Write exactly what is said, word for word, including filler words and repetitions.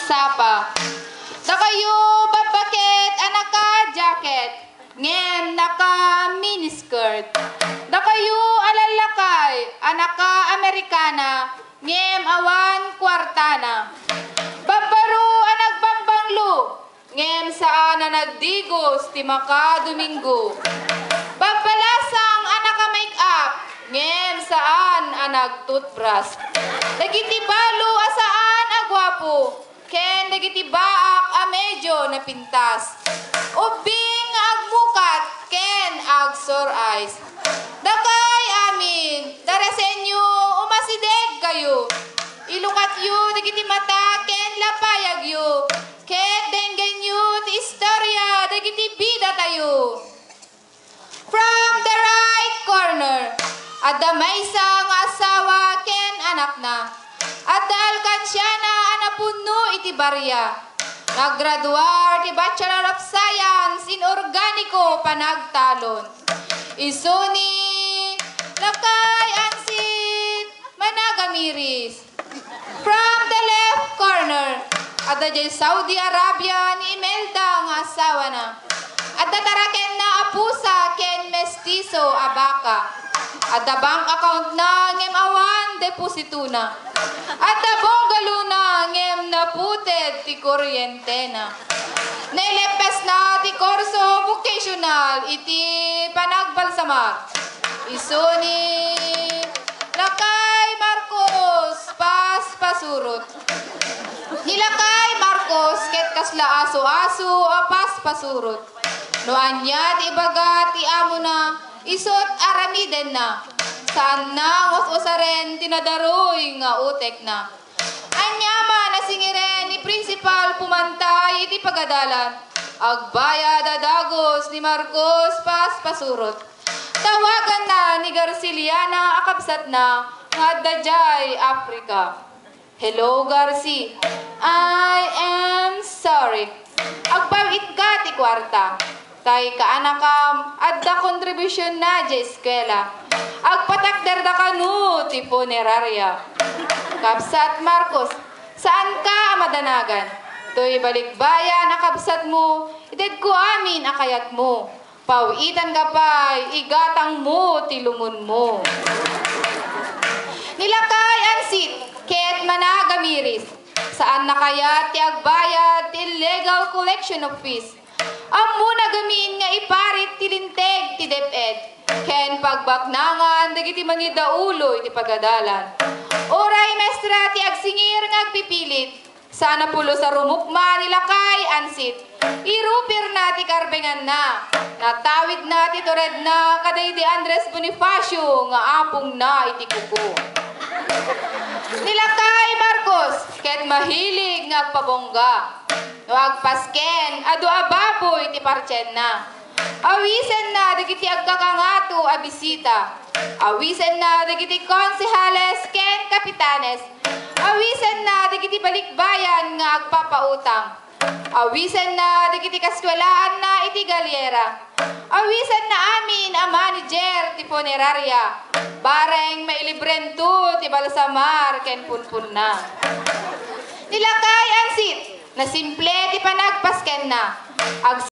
Sapa. Dakayo, babbaket a naka-jacket, ngem naka-miniskirt. Dakayo a lallakay a naka-Amerikana, ngem awan kuartana. Babbaro a nagbangbanglo, ngem saan a nagdigos ti maka-Domingo. Babbalasang a naka-make-up, ngem saan a nag-toothbrush. Dagiti balo a saan a guapo, ken dagiti baak a medio napintas. Ubbing nga agmukat ken agsor eyes. Dakay amin, darasenyo, umasidegkayo. Ilukatyo dagiti mata ken lapayagyo, ket denggenyo ti istoria dagiti bidatayo. From the right corner, adda maysa nga asawa ken anakna. Adda alkansiana a napunno iti baria. Naggraduar ti Bachelor of Science in Organiko Panagtalon. Isu ni Lakay Ansit Managamiris. From the left corner, adda diay Saudi Arabia ni Imelda nga asawana. Adda tarakenna a pusa ken mestiso a baka. Adda bank accountna ngem awan depositona. Adda bungalowna ngem naputed ti kuryentena. Naileppesna ti kurso vocational iti panagbalsamar. Isu ni Lakay Marcos, paspasurot. Ni Lakay Marcos ket kasla aso-aso a paspasurot. No ania ti ibaga ti amona, isut' aramidenna. Saanna nga us-usaren ti nadaruy nga utekna. Ania man a singiren ni Principal Pumantay iti pagadalan, agbayad a dagus ni Marcos paspasurot. Tawaganna ni Garciliana a kabsatna nga adda diay Africa. "Hello, Garci. I am sorry. Agpaw-itka ti kuarta. Tay kaanakam, adda kontribusionna diay eskuela. Agpatakderda kano ti puneraria." "Kabsat Marcos, saanka a madanagan. Toy balikbayan a kabsatmo, itedko amin a kayatmo. Paw-itanka pay, igatangmo ti lungonmo." Ni Lakay Ansit ket Managamiris, saanna kayat ti agbayad ti illegal collection of fees. Ammona gamin nga iparit ti linteg ti DepEd ken pagbaknangan dagiti mangidaulo iti pagadalan. Uray maestra ti agsingir nga agpipilit, saan a pulos a rumukma ni Lakay Ansit. Irupirna ti karbenganna. Natawidna ti turedna kadaydi Andres Bonifacio nga apongna iti kuko. Ni Lakay Marcos ket mahilig nga agpabongga. No agpasken, adu a baboy ti partienna. Awisenna dagiti agkakangato a bisita. Awisenna dagiti konsehales ken kapitanes. Awisenna dagiti balikbayan nga agpapautang. Awisenna dagiti kaskuelaanna iti Galliera. Awisenna amin a manager ti puneraria. Bareng mailibrento ti balsamar ken punpunna. Ni Lakay Ansit, nasimple ti panagpaskenna. Ag-